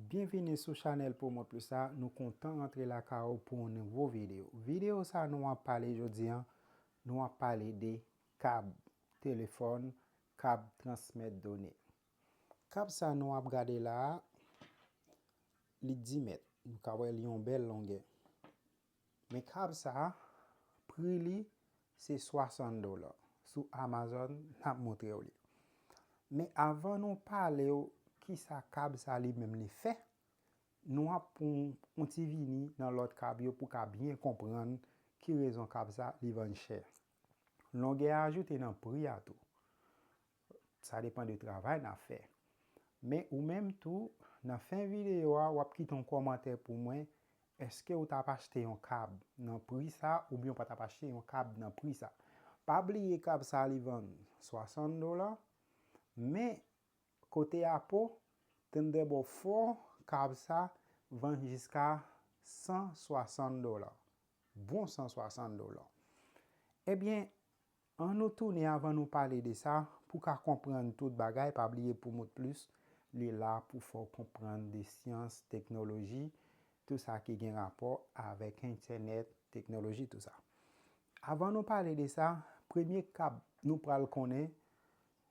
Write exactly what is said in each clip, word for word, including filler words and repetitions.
Byenvini sou chanèl Pou Mwen Plis la, nou kontan rantre lakay ou pou yon nouvo videyo. Videyo sa nou ap pale jodi a, nou ap pale de kab telefòn, kab transmèt done. Kab sa nou ap gade la a, li dis mèt. Nou ka wè li yon bèl longè. Men kab sa a, pri li se swasant dola. Sou Amazon, n ap montre w li. Men avan nou pale w kisa kab sa li menm li fè, nou ap pran yon ti vini nan lòt kab yo pou ka byen konprann ki rezon kab sa li vann chè. Longè a ajoute nan pri a tou. Sa depann de travay n ap fè. Men ou menm tou, nan fen videyo a, w ap kite yon kòmantè pou mwen, èske w t ap achte yon kab nan pri sa oubyen w pa t ap achte yon kab nan pri sa? Pa bliye kab sa li vann swasant dola, men kote Apple, Thunderbolt four, kab sa vann jiska san swasant dola. Bon san swasant dola. Ebyen, ann nou tounen avan nou pale de sa, pou ka konprann tout bagay, pa bliye Pou Mwen Plis, li la pou fè w konprann de syans, teknoloji, tou sa ki gen rapò avèk entènèt, teknoloji, tou sa. Avan nou pale de sa, premye kab nou pral konnen,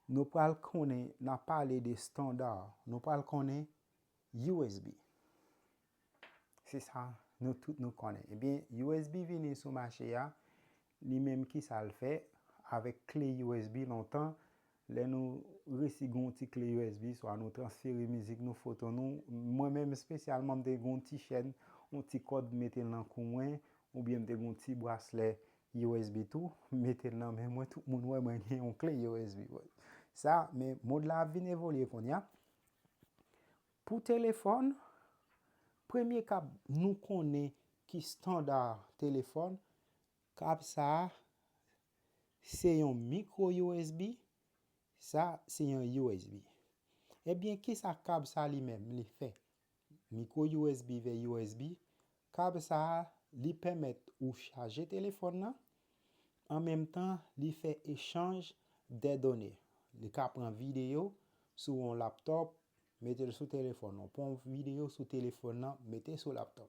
nou pral konnen, n ap pale de estanda, nou pral konnen U S B. Se sa nou tout nou konnen. Ebyen, U S B vini sou mache a, li menm kisa l fè avèk kle U S B lontan, lè nou resi gen yon ti kle U S B, swa nou transfere mizik nou, foto nou, mwen menm espesyalman m te gen yon ti chèn, yon ti kòd m mete l nan kou mwen, oubyen m te gen yon ti braslè U S B tou, m mete l nan men mwen, tout moun wè mwen gen yon kle U S B. Sa, men mond la ap vin evolye kounye a. Pou telefòn, premye kab nou konnen ki estanda telefòn, kab sa a se yon mikwo U S B, sa se yon U S B. Ebyen, kisa kab sa li menm li fè? Mikwo U S B vè U S B, kab sa a li pèmèt ou chaje telefòn nan, an menm tan li fè echanj de done. Li ka pran videyo sou yon laptòp, mete l sou telefòn ou. Pran yon videyo sou telefòn nan, mete sou laptòp.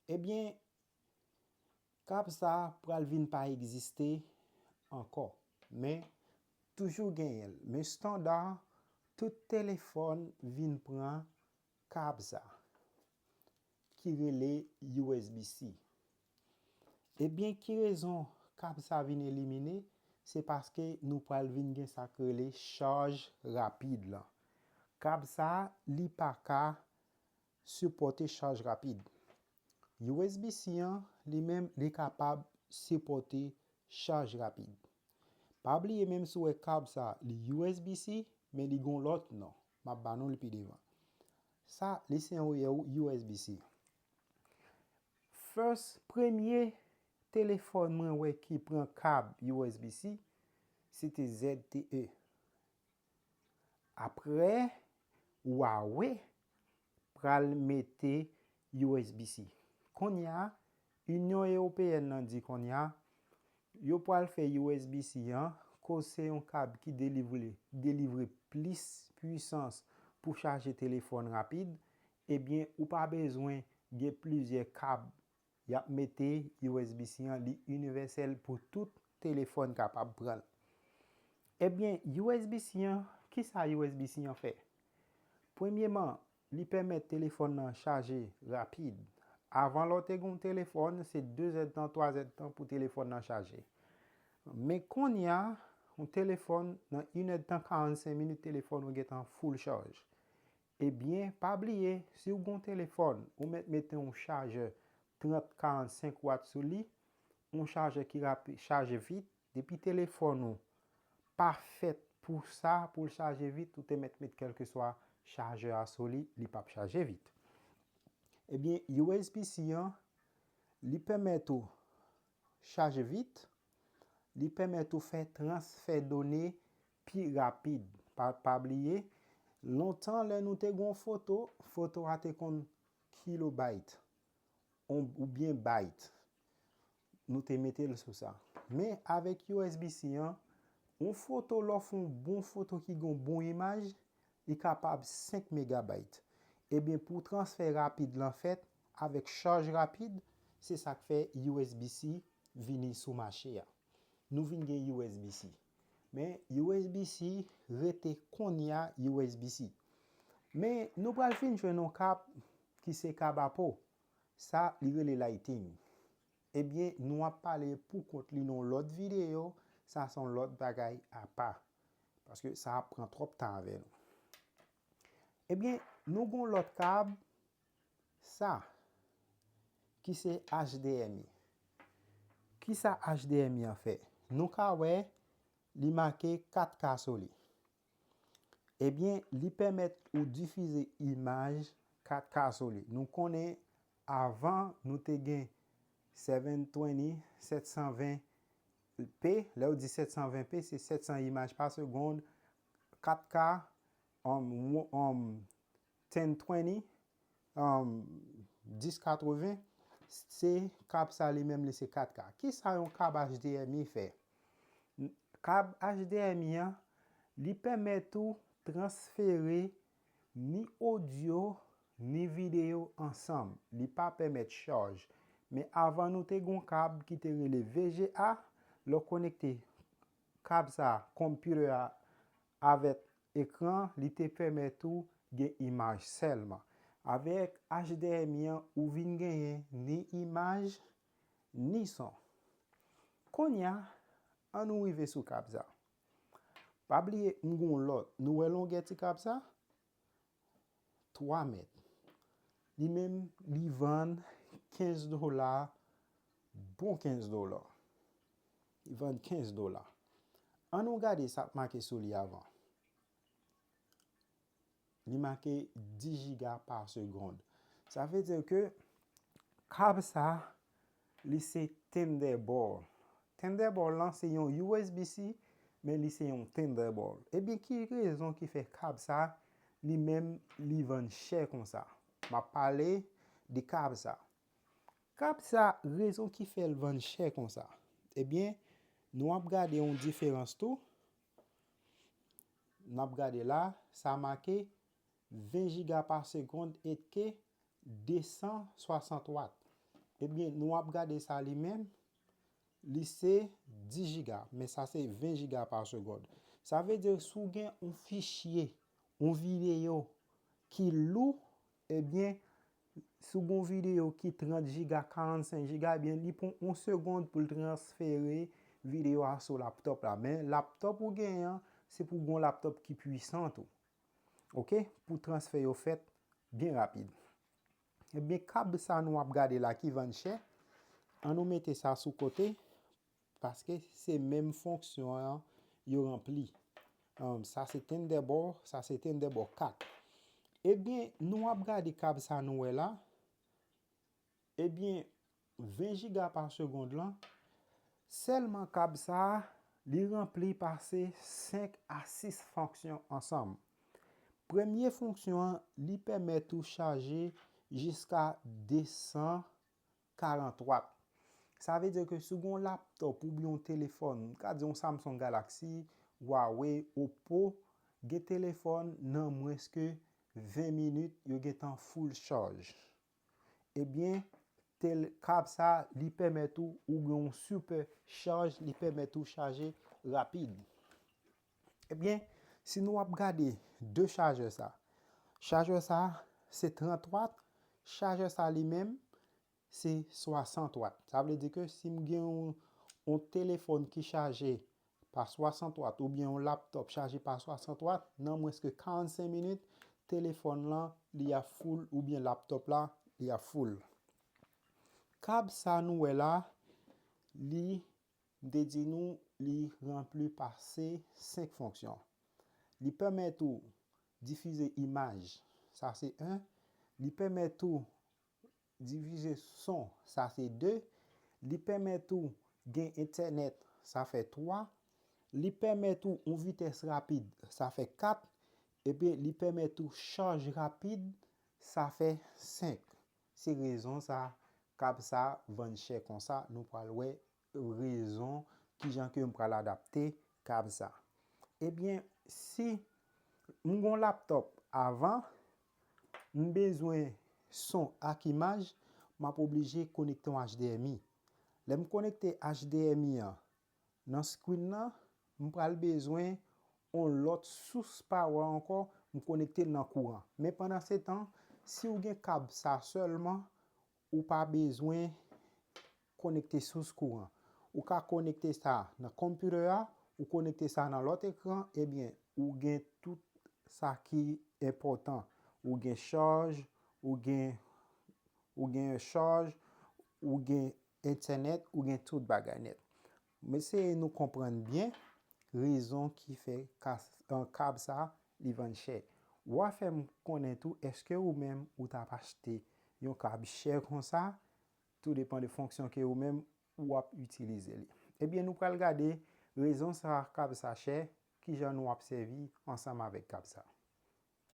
Ebyen, kab sa pral vin pa egziste ankò. Men, toujou genyen l. Men estanda, tout telefòn vin pran kab sa, ki rele U S B C. Ebyen, ki rezon kab sa vin elimine? Se paske nou pral vin gen sa k rele chaj rapid lan. Kab sa, li pa ka sipòte chaj rapid. U S B C an, li menm, li kapab sipòte chaj rapid. Pa bliye, menm si w wè kab sa, li U S B C, men li gon lòt non. M ap ba nou l pi devan. Sa, li se yon U S B C. First, premye telefòn mwen wè ki pran kab U S B C, se te Z T E. Apre, Huawei pral mete U S B C. Kounye a, Inyon Ewopeyèn nan di kounye a, yo pral fè U S B C an, koz se yon kab ki delivre, delivre plis pwisans pou chaje telefòn rapid, ebyen, ou pa bezwen gen plizyè kab y ap mete U S B C an, li inivèsèl pou tout telefòn kapab pran l. Ebyen, U S B C an, kisa U S B C an fè? Premyeman, li pèmèt telefòn nan chaje rapid. Avan lè w te gen yon telefòn, se de zèdtan, twa zèdtan pou telefòn nan chaje. Men kounye a, yon telefòn, nan inèdtan, karannsenk minit, telefòn ou gentan full chaj. Ebyen, pa bliye, si w gen yon telefòn, ou mèt mete yon chajè trant, karannsenk wat sou li, yon chajè ki rapi-, chaje vit, depi telefòn ou pa fèt pou sa, pou l chaje vit, ou te mèt met kèlkeswa chajè a sou li, li p ap chaje vit. Ebyen, U S B C an, li pèmèt ou chaje vit, li pèmèt ou fè transfè done pi rapid. Pa, pa bliye, lontan lè nou te gen yon foto, foto a te konn kilobayt, on-, oubyen bayt. Nou te mete l sou sa. Men avèk U S B C an, yon foto, lè w fè yon bon foto ki gen yon bon imaj, li kapab senk megabayt. Ebyen, pou transfè rapid lan fèt avèk chaj rapid, se sa k fè U S B C vini sou mache a. Nou vin gen U S B C. Men U S B C rete kounye a U S B C. Men nou pral fin jwenn yon kab ki se kab apo. Sa, li rele Lightning. Ebyen, nou ap pale pou kont li nan yon lòt videyo. Sa se yon lòt bagay apa. Paske sa ap pran twòp tan avè nou. Ebyen, nou gen yon lòt kab, sa, ki se H D M I. Kisa H D M I an fè? Nou ka wè, li make kat K sou li. Ebyen, li pèmèt ou difize imaj kat K sou li. Nou konnen avan, nou te gen seven twenty, sèt san ven P. Lè yo di sèt san ven P, se sèt san imaj pa segonn, kat K, um, wo- um, ten twenty, um, dis katreven, se kab sa li menm li se kat K. Kisa yon kab H D M I fè? Kab H D M I an, li pèmèt ou transfere ni odyo, ni videyo ansanm. Li pa pèmèt chaj. Men avan nou te gen yon kab ki te rele V G A, lè w konekte kab sa, computer a, avèk ekran, li te pèmèt ou gen imaj sèlman. Avèk H D M I an, ou vin genyen ni imaj, ni son. Kounye a, ann nou rive sou kab sa. Pa bliye, m gen yon lòt. Nou wè longè ti kab sa? Twa mèt. Li menm, li vann kenz dola, bon kenz dola. Li vann kenz dola. Ann nou gade sa k make sou li avan. Li make dis jiga pa segonn. Sa vle di ke kab sa, li se Thunderbolt. Thunderbolt lan se yon U S B C, men li se yon Thunderbolt. Ebyen, ki rezon ki fè kab sa, li menm, li vann chè konsa? M ap pale de kab sa. Kab sa, rezon ki fè l vann chè konsa? Ebyen, nou ap gade yon diferans tou. N ap gade la, sa make ven jiga pa segonn etke de san swasant wat. Ebyen, nou ap gade sa li menm, li se dis jiga, men sa se ven jiga pa segonn. Sa vle di, si w gen yon fichye, yon videyo ki lou, ebyen, si w gen yon videyo ki trant jiga, karannsenk jiga, ebyen, li pran yon segonn pou l transfere videyo a sou laptop la. Men laptop ou genyen an, se pou w gen yon laptop ki pwisan tou. Oke? Pou transfè yo fèt byen rapid. Ebyen, kab sa nou ap gade la ki vann chè, ann nou mete sa sou kote, paske se menm fonksyon an yo ranpli. Um, sa se Thunderbolt, sa se Thunderbolt kat. Ebyen, nou ap gade kab sa nou wè la. Ebyen, ven jiga pa segonn lan, sèlman kab sa a, li ranpli pase senk a sis fonksyon ansanm. Premye fonksyon an, li pèmèt ou chaje jiska de san karant wat. Sa vle di ke si w gen yon laptop oubyen yon telefòn, m ka di yon Samsung Galaxy, Huawei, Oppo, gen telefòn nan mwens ke ven minit, yo gentan full charge. Ebyen, tel kab sa, li pèmèt ou, ou gen yon super charge, li pèmèt ou chaje rapid. Ebyen, si nou ap gade de chajè sa, chajè sa, se trant wat, chajè sa li menm, se swasant wat. Sa vle di ke si m gen yon, yon telefòn ki chaje pa swasant wat oubyen yon laptop chaje pa swasant wat, nan mwens ke karannsenk minit, telefòn lan, li a full oubyen laptop la, li a full. Kab sa nou wè la, li, m te di nou, li ranpli pase senk fonksyon. Li pèmèt ou difize imaj, sa se en. Li pèmèt ou divize son, sa se de. Li pèmèt ou gen entènèt, sa fè twa. Li pèmèt ou yon vitès rapid, sa fè kat. Epi li pèmèt ou chaj rapid, sa fè senk. Se rezon sa, kab sa vann chè konsa. Nou pral wè rezon kijan ke m pral adapte kab sa. Ebyen, si m gon laptop avan, m bezwen son ak imaj, m ap oblije konekte yon H D M I. Lè m konekte H D M I an nan screen nan, m pral bezwen yon lòt sous power ankò, m konekte l nan kouran. Men pandan se tan, si w gen kab sa sèlman, ou pa bezwen konekte sous kouran. Ou ka konekte sa nan computer a, ou konekte sa nan lòt ekran, ebyen, ou gen tout sa ki enpòtan. Ou gen chaj, ou gen, ou gen chaj, ou gen entènèt, ou gen tout bagay nèt. M eseye nou konprann byen rezon ki fè kas-, an, kab sa li vann chè. W a fè m konnen tou, èske ou menm ou t ap achte yon kab chè konsa, tou depan de fonksyon ke ou menm ou ap itilize li. Ebyen, nou pral gade rezon sa kab sa chè, kijan nou ap sèvi ansanm avèk kab sa.